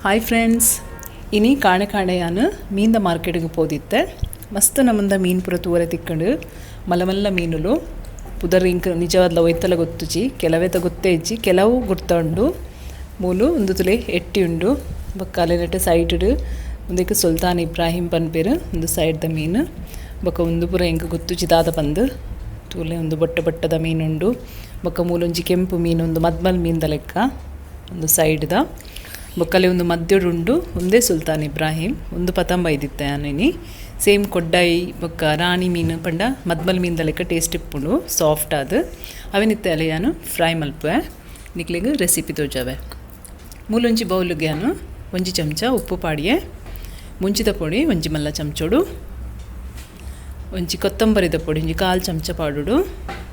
Hi friends, ಇನಿ ಕಾಣೆ ಕಾಣೆಯಾನ್ ಮೀನ್ದ ಮಾರ್ಕೆಟ್ಗೆ ಪೋದಿತ್ತೆ. ಮಸ್ತ್ ನಮಂದ ಮೀನ್ ಪೂರ ತೂವರೆ ತಿಕ್ಕಂಡು. ಮಲ್ಲ ಮಲ್ಲ ಮೀನುಲು. ಪುದರ್ ಇಂಕ್ ನಿಜವಾದ್ಲ ಒಯ್ತಲ ಗೊತ್ತುಜಿ, ಕೆಲವೇತ ಗೊತ್ತೇ ಇಜ್ಜಿ, ಕೆಲವು ಗುರ್ತ ಉಂಡು. ಮೂಲು ಉಂದು ತೂಲೆ ಎಟ್ಟಿ ಉಂಡು. ಬೊಕ್ಕ ಅಲೆನಟ ಸೈಡ್ ಡ್ ಉಂದೆಕ್ ಸುಲ್ತಾನ್ ಇಬ್ರಾಹಿಂ ಪನ್ಪೆರ್. ಉಂದು ಸೈಡ್ ದ ಮೀನ್. ಬೊಕ್ಕ ಉಂದು ಪೂರ ಎಂಕ್ ಗೊತ್ತುಜಿ ದಾದ ಪಂದ್. ತೂಲೆ ಉಂದು ಬೊಟ್ಟ ಬೊಟ್ಟದ ಮೀನ್ ಉಂಡು. ಬೊಕ್ಕ ಮೂಲೊಂಜಿ ಕೆಂಪು ಮೀನ್ ಉಂದು ಮದ್ಮಲ್ ಮೀನ್ದ ಲೆಕ್ಕ. ಉಂದು ಸೈಡ್ ದ. ಬೊಕ್ಕಲೆ ಉಂದು ಮಧ್ಯಡ್ ಉಂಡು ಉಂದೇ ಸುಲ್ತಾನ್ ಇಬ್ರಾಹಿಂ. ಉಂದು ಪತೊಂಬೈದಿತ್ತೆ ಯಾನ್ ಇನಿ. ಸೇಮ್ ಕೊಡ್ಡಾಯಿ ಬೊಕ್ಕ ರಾಣಿ ಮೀನ್ ಪಂಡ ಮದ್ಮಲ್ ಮೀನ್ದ ಲೆಕ್ಕ ಟೇಸ್ಟ್ ಇಪ್ಪುಂಡು ಸಾಫ್ಟ್ ಆದ್. ಅವೆನ್ ಇತ್ತೆ ಅಲೆ ಯಾನ್ ಫ್ರೈ ಮಲ್ಪುವೆ. ನಿಕ್ಲೆಗ್ ರೆಸಿಪಿ ತೋಜಾವೆ. ಮೂಲೊಂಜಿ ಬೌಲ್ ಗ್ ಯಾನ್ ಒಂಜಿ ಚಮಚ ಉಪ್ಪು ಪಾಡಿಯೆ. ಮುಂಚಿದ ಪೊಡಿ ಒಂಜಿ ಮಲ್ಲ ಚಮಚೊಡು. ಒಂಜಿ ಕೊತ್ತಂಬರಿದ ಪೊಡಿ ಒಂಜಿ ಕಾಲ್ ಚಮಚ ಪಾಡೊಡು.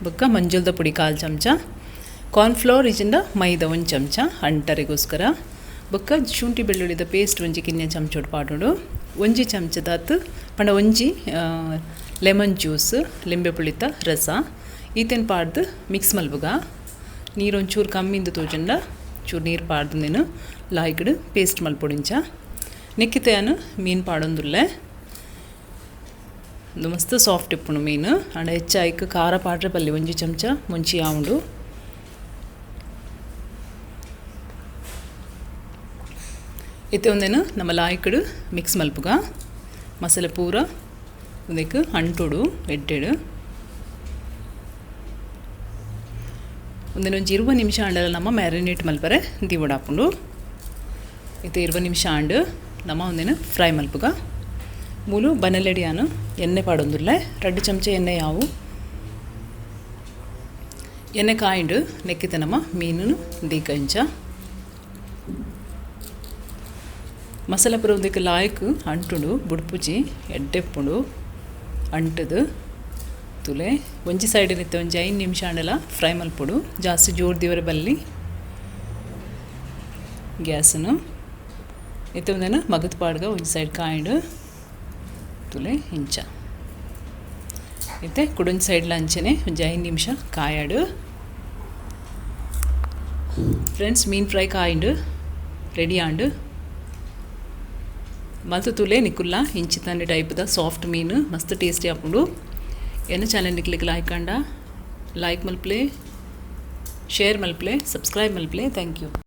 ಬೊಕ್ಕ ಮಂಜೊಲ್ದ ಪೊಡಿ ಕಾಲ್ ಚಮಚ. ಕಾರ್ನ್ ಫ್ಲೋರ್ ಇಜ್ಜಿಂಡ ಮೈದ ಒಂಜಿ ಚಮಚ ಅಂಟರೆಗೋಸ್ಕರ. ಬೊಕ್ಕ ಶುಂಠಿ ಬೆಳ್ಳುಳ್ಳಿದ ಪೇಸ್ಟ್ ಒಂಜಿ ಕಿನ್ಯ ಚಮಚೊಡು ಪಾಡೊಡು. ಒಂಜಿ ಚಮಚದಾತ್ ಪಂಡ ಒಂಜಿ ಲೆಮನ್ ಜ್ಯೂಸ್ ಲಿಂಬೆ ಪುಳಿತ ರಸ. ಈತೆನ್ ಪಾಡ್ದ್ ಮಿಕ್ಸ್ ಮಲ್ಪುಗ. ನೀರು ಒಂಚೂರು ಕಮ್ಮಿಂದ್ ತೋಜುಂಡ ಚೂರು ನೀರು ಪಾಡ್ದ್ ನೆನ್ ಲಾಯ್ಕ್ಡ್ ಪೇಸ್ಟ್ ಮಲ್ಪೊಡು ಇಂಚ. ನೆಕ್ಕಿತ್ತೆ ಯಾನ್ ಮೀನ್ ಪಾಡೊಂದುಲ್ಲೆ. ಉಂದು ಮಸ್ತ್ ಸಾಫ್ಟ್ ಇಪ್ಪುಂಡು ಮೀನ್. ಆಂಡ ಹೆಚ್ಚ ಐಕ್ ಖಾರ ಪಾಡ್ರೆ ಬಲ್ಲಿ ಒಂಜಿ ಚಮಚ ಮುಂಚಿ ಆವುಂಡು. ಇತ್ತೆ ಉಂದೆನ್ ನಮ ಲಾಯ್ಕ್ಡ್ ಮಿಕ್ಸ್ ಮಲ್ಪುಗ. ಮಸಾಲೆ ಪೂರ ಉಂದೆಕ್ ಅಂಟೊಡು ಎಡ್ಡೆಡ್. ಉಂದೆನ್ ಒಂಜಿ 20 ನಿಮಿಷ ಆಂಡಲ ನಮ ಮ್ಯಾರಿನೇಟ್ ಮಲ್ಪರೆ ದೀವೊಡಾಪುಂಡು. ಇತ್ತೆ 20 ನಿಮಿಷ ಆಂಡ್ ನಮ ಉಂದೆನ್ ಫ್ರೈ ಮಲ್ಪುಗ. ಮೂಲು ಬನಲೆಡ್ ಯಾನ್ ಎಣ್ಣೆ ಪಾಡೊಂದುಲ್ಲೆ. 2 ಚಮಚ ಎಣ್ಣೆ ಯಾವು. ಎಣ್ಣೆ ಕಾಯಿಂಡ್ ನೆಕ್ಕಿತ ನಮ ಮೀನುನು ದೀಕ ಇಂಚ. ಮಸಾಲೆ ಪೂರ ಉಂದೆಕ್ ಲಾಯ್ಕ್ ಅಂಟುಂಡು ಬುಡ್ಪುಜಿ ಎಡ್ಡೆಪ್ಪುಂಡು ಅಂಟುದು. ತೂಲೆ ಒಂಜಿ ಸೈಡ್ ಇತ್ತೆ ಒಂಜಿ 5 ನಿಮಿಷ ಆಂಡಲ ಫ್ರೈ ಮಲ್ಪೊಡು. ಜಾಸ್ತಿ ಜೋರ್ ದೀವರೆ ಬಲ್ಲಿ ಗ್ಯಾಸ್ನು. ಇತ್ತೆ ಉಂದೆನ್ ಮಗತ್ ಪಾಡ್ಗ ಒಂಜಿ ಸೈಡ್ ಕಾಯಿಂಡ್ ತೂಲೆ ಇಂಚ. ಇತ್ತೆ ಕುಡೊಂಜಿ ಸೈಡ್ಲ ಅಂಚನೆ ಒಂಜಿ 5 ನಿಮಿಷ ಕಾಯಡು. ಫ್ರೆಂಡ್ಸ್ ಮೀನ್ ಫ್ರೈ ಕಾಯಿಂಡ್ ರೆಡಿ ಆಂಡ್. ಮಲ್ತ್ ತೂಲೆ ನಿಕುಲ್ಲ ಇಂಚಿತನೆ ಟೈಪ್ದ ಸಾಫ್ಟ್ ಮೀನ್ ಮಸ್ತ್ ಟೇಸ್ಟಿ ಆಪುಂಡು. ಎನ್ನ ಚಾನೆಲ್ ನಿಕ್ಲೆಗ್ ಲೈಕ್ ಆಂಡ ಲೈಕ್ ಮಲ್ಪಲೆ, ಶೇರ್ ಮಲ್ಪಲೆ, ಸಬ್ಸ್ಕ್ರೈಬ್ ಮಲ್ಪಲೆ. Thank you.